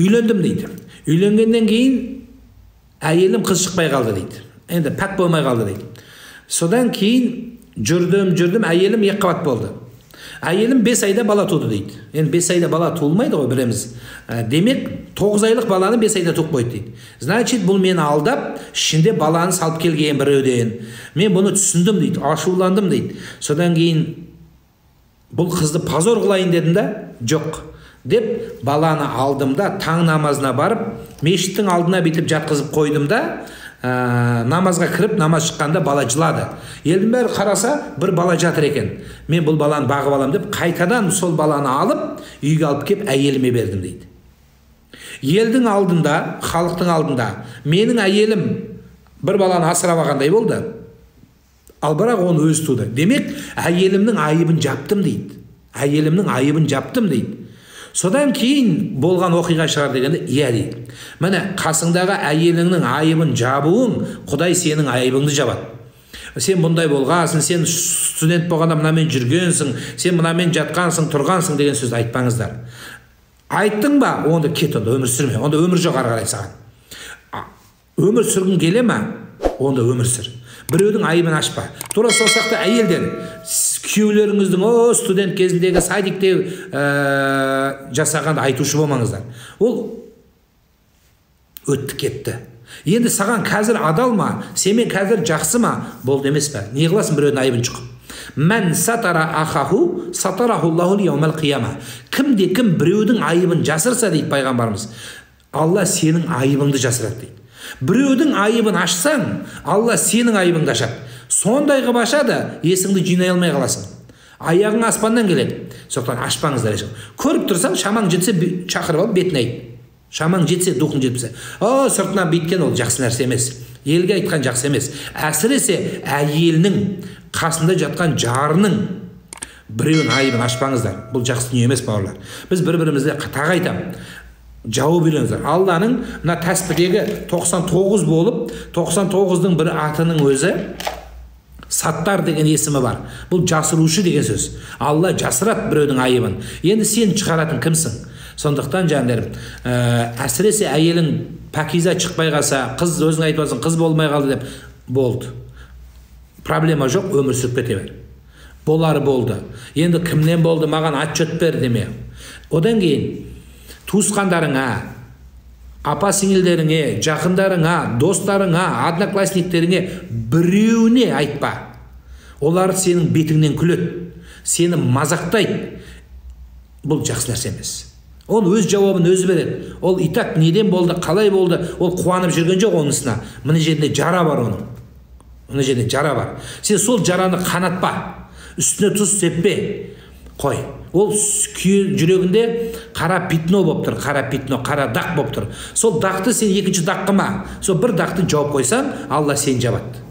Үйлендім дейді. Үйленгеннен кейін әйелім қыз шықпай қалды дейді. Енді пәк болмай қалды дейді. Содан кейін жүрдім, әйелім екі қабат болды. Әйелім 5 айда бала туды дейді. Енді 5 айда бала туылмайды ғой, білеміз. Демек, 9 айлық баланы 5 айда туып қойды дейді. Значит, бұл мені алдап, ішінде баланы салып келген біреуден. Мен бұны түсіндім дейді, ашуландым дейді. Содан кейін бұл қызды позор қылайын дедім да, жоқ деп баланы алдым да, таң намазына барып, мешіттің алдына бүйтіп жатқызып қойдым да, намазға кіріп, намаз шыққанда бала жылады. Елдің бәрі қараса, бір бала жатыр екен. Мен бұл баланы бағып алам деп, қайтадан сол баланы алып, үйге алып кеп әйеліме бердім дейді. Елдің алдында, халықтың алдында менің әйелім бір баланы асырап алғандай болды. Ал бірақ оны өзі туды. Демек, әйелімнің айыбын жаптым дейді. Әйелімнің айыбын жаптым дейді. Содан кейін болған оқиға шығар дегенде, иә дейді. Міне, қасыңдағы әйеліңнің айыбын жабуың, Құдай сенің айыбыңды жабады. Сен бұндай болғансың, сен студент болғанда мынамен жүргенсің, сен мынамен жатқансың, тұрғансың деген сөзді айтпаңыздар. Айттың ба, онда кет, онда өмір сүрме, онда өмір жоқ ары қарай саған. Өмір сүргің келе ма, онда өмір сүр. Біреудің айыбын ашпа. Тура сол сияқты әйелдер, күйеулеріңіздің студент кезіндегі, садиктегі жасағанды айтушы болмаңыздар. Ол өтті кетті. Енді саған қазір адал ма, сенімен қазір жақсы ма, болды емес пе? Не қыласың біреудің айыбын шұқып? Мән сатара ахаху сатарахуллаху лияумал қияма. Кімде кім біреудің айыбын жасырса дейді пайғамбарымыз, Алла сенің айыбыңды жасырады дейді. Біреудің айыбын ашсаң, Алла сенің айыбыңды ашады. Сондай қылып ашады, есіңді жинай алмай қаласың. Аяғың аспаннан келеді. Сондықтан ашпаңыздар ешкім. Көріп тұрсаң, шамаң жетсе шақырып алып бетіне айт. Шамаң жетсе, духың жетпесе. О, сыртынан бүйткен ол жақсы нәрсе емес. Елге айтқан жақсы емес. Әсіресе әйелінің қасында жатқан жарының біреуінің айыбын ашпаңыздар. Бұл жақсы дүние емес, бауырлар. Біз бір-бірімізге тағы айтамын. Жауап беріңіздер. Алланың мына тәспідегі 99 болып, 99-дың бір атының өзі Саттар деген есімі бар. Бұл жасырушы деген сөз. Алла жасырады біреудің айыбын. Енді сен шығаратын кімсің? Сондықтан жандарым, әсіресе әйелің пәкиза шықпай қалса, қыз өзің айтып алсаң, қыз болмай қалды деп, болды. Проблема жоқ, өмір сүріп кете бер. Болары болды. Енді кімнен болды, маған отчет бер деме. Одан кейін туысқандарыңа, апа сіңілдеріңе, жақындарыңа, достарыңа, одноклассниктеріңе біреуіне айтпа. Олар сенің бетіңнен күледі, сені мазақтайды. Бұл жақсы нәрсе емес. Ол өз жауабын өзі береді. Ол и так неден болды, қалай болды, ол қуанып жүрген жоқ онысына. Мына жерінде жара бар оның. Мына жерінде жара бар. Сен сол жараны қанатпа, үстіне тұз сеппе. Қой. Ол жүрегінде қара пятно болып тұр, қара пятно, қара дақ болып тұр. Сол дақты сен екінші дақ қылма. Сол бір дақты жауып қойсаң, Алла сені жабады.